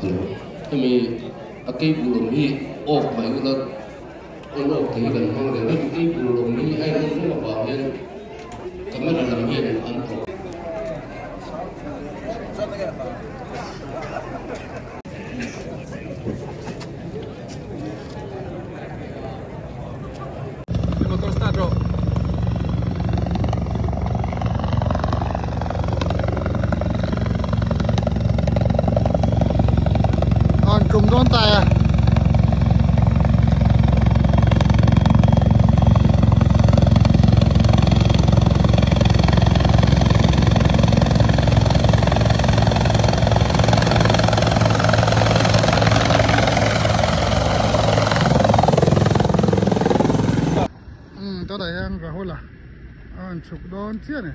Hello. Hemi a cable awm hi off mai ula on off thei hi kan hmang reng a, hemi cable awm hi a in on reng avang hian camera lam hian an pro. Motor start rawh. An tum dawn ta e. Umm tunah hian Rahul a rawn chhuk dawn chiah a ni.